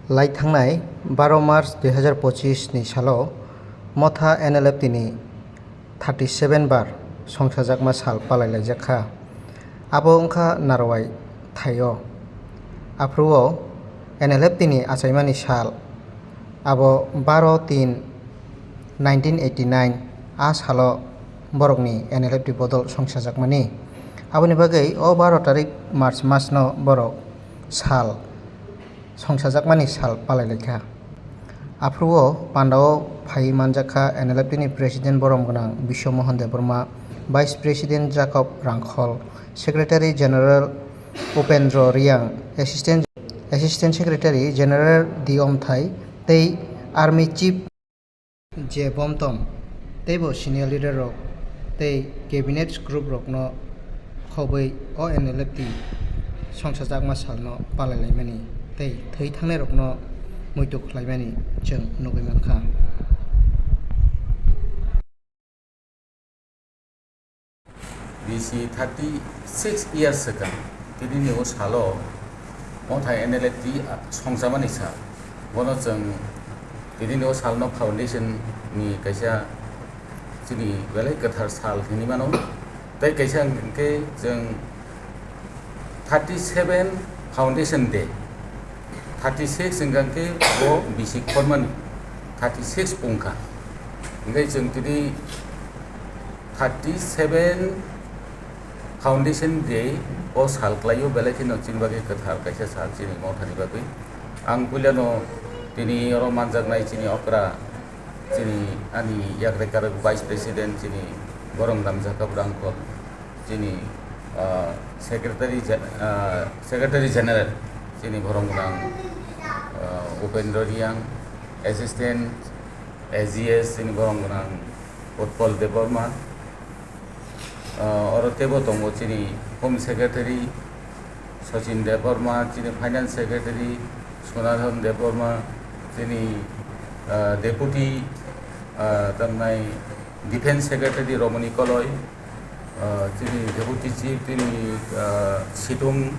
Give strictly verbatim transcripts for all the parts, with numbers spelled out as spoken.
Lai thangnai baro March dui hazar pochis ni salo Motha N L F T ni thirty seven bar songsajakma sal palai laijak kha. Abo wngkha Narwai thaio. Aphuru o N L F T ni achaimani sal, abo baro tin nineteen eighty nine a salo borokni N L F T bodol songsajakmani. Aboni bagwi o baro tarik March masno borok sal songsajakmani sal palai lai kha. Aphuru o panda o phai manjak kha N L F T ni President borom gwnang Biswa Mohan Debbarma, Vice President Jacob Rangkhol, Secretary General Upendra Reang, Assistant, Assistant Secretary General D Omthai tei Army Chief J Bomtom teibo senior leader rok tei cabinet group rokno khobwi o N L F T songsajakma salno palai laimani tei thwi thangnai rokno muitu khlaimani chwng nugwi mankha. Bisi thirty six years swkang, tinini o salo Motha N L F T songchamani sal. Bono chwng tinini o salno foundation ni kaisa chini belai kwthar sal hinwi mano. Tei kaisa hwnkhe chwng thirty seven foundation day, thirty six hwnkhe bo bisi khormani, thirty six pungkha. Hwnkhe chwng tini thirty seven foundation day o sal kwlaio, belai kheno chini bagwi kwthar kaisa sal chini Mothani bagwi. Ang puilano tini oro manjaknai chini okra, chini ani yakrekarok Vice President chini Borom Damjaka Brangkol, chini, ah, Secretary Gen-, ah, Secretary General chini Borom Gwnang, ah, Upendra Reang, Assistant A G S chini Borom Gwnang Utpal Debbarma, ah, oro teibo tongo chini Home Secretary Sachin Debbarma, chini Finance Secretary Sonarhan Debbarma, chini, ah, Deputy, ah, tamnai Defence Secretary Romani Koloi, ah, chini Deputy Chief chini, ah, Situng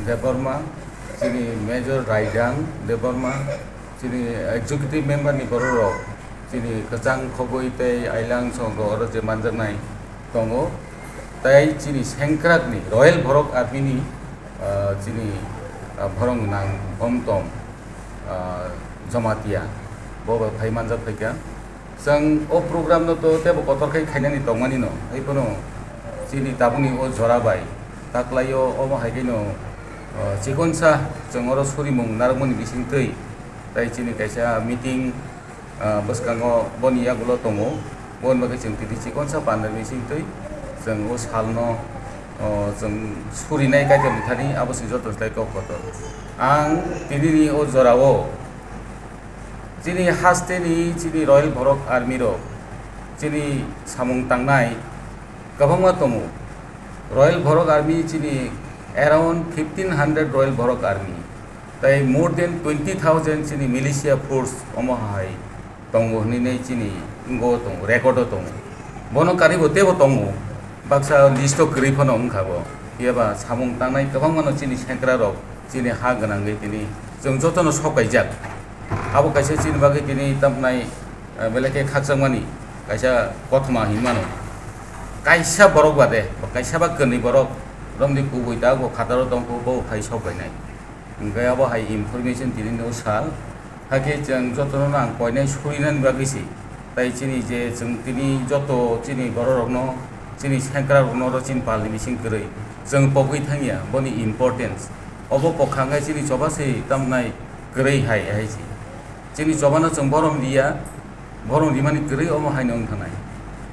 Debbarma, chini Major Raidang Debbarma, chini executive member ni borok rok, chini kwchang khobwi tei ailang song rok oro je manjaknai tongo, tei chini sengkrak ni Royal Borok Army ni, ah, chini, ah, borok nang Bomtom, ah, Jamatia bo bai phai manjak phaikha. Chwng o program no to teibo kotor khe khainani tongmani no, hai phano chini tabukni o jora bai taklaio, omo hai khe no, ah, chikonsa chwng oro surimung narwkmani bisingtwi tei chini kaisa meeting, ah, bwskango boni yagulo tongo. Boni bagwi chwng tini chikonsa pandani bisingtwi chwng o salno, o, chwng surinai kaitor ni thani abo se joto slai kok kotor. Ang tinini o jorao chini hasteni chini Royal Borok Army rok chini samung tangnai kwbangma tongo. Royal Borok Army chini around fifteen hundred Royal Borok Army. Tai more than twenty thousand chini militia force omo hai tongo hinwi nai chini wngwi tongo, record o tongo. Bono karwi bo teibo tongo, baksa list o kwrwi phano wngkha bo. Phiya ba samung tangnai kwbangma no chini sengkrak rok chini ha gwnangwi tini chwng jotono sok kaijak. Abo kaisa chini bagwi tini tamnai, eh, belai khe khakchangmani kaisa kothoma hinwi mano. Kaisa borok bade, kaisa ba kwnwi borok romni kubui ta bo khataro tongkho bo phai sok bainai. Hwnkhe abo hai information tini no sal. Hakhe chwng jotono ang koinai surinani bagwi se. Tai chini je chwng tini joto chini borok rokno, chini sengkrak rokno oro chini palni bising kwrwi chwng pogwi thangya boni importance. Obo pokha hwnkhe chini choba se tamnai kwrwi hai hai se. Chini chobano chwng borom riya. Borok rimani kwrwi omo haino wng thanai.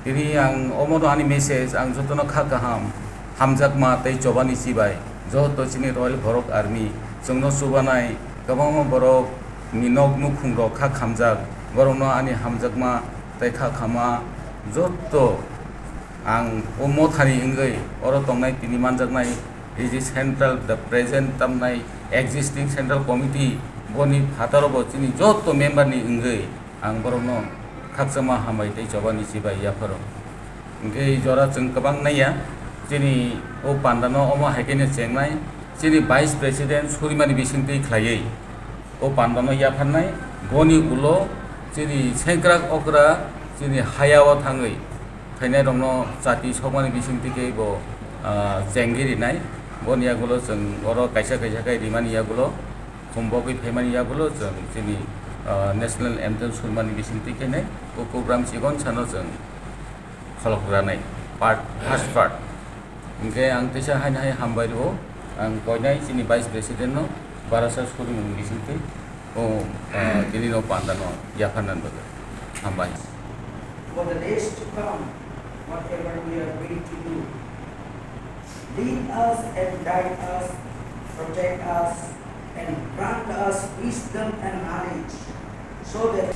Tini ang omo no ani message, ang jotono kha kaham, hamjakma tei chobani chibai, joto chini Royal Borok Army, chwngno chubanai kwbangma borok ni nok nukhung rok kha khamjak, borokno ani hamjakma tei kha khama joto ang o mothani wngwi oro tongnai tini manjaknai, A G Central, the present tamnai existing Central Committee, boni phataro bo chini joto member ni wngwi ang borokno khakchangma hambai tei chobani chibai yapharo. Hwnkhe jora chwng kwbang naiya, chini o pandano omo hai khe no chengnai, chini Vice President surimani bisingtwi khlaiwi. O pandano yapharnai, boni ulo chini sengkrak okra chini hayao thangwi phainairokno chati sokmani bisingtwi khe bo, ah, chengwi rinai. Boni yagulo chwng oro kaisa kaisa khe rimani yagulo, khumbogwi phaimani yagulo chwng chini, ah, national anthem surmani bisingtwi khe nai o program chikon sano chwng kholopgranai part, first part. Hingke ang teisa haino hai hambai rwo, ang koinai chini Vice President no barasa surimung bisingtwi o, ah, tini no panda no yapharnani bagwi. Hambai. For the days to come, whatever we are going to do, lead us and guide us, protect us, and grant us wisdom and knowledge, so that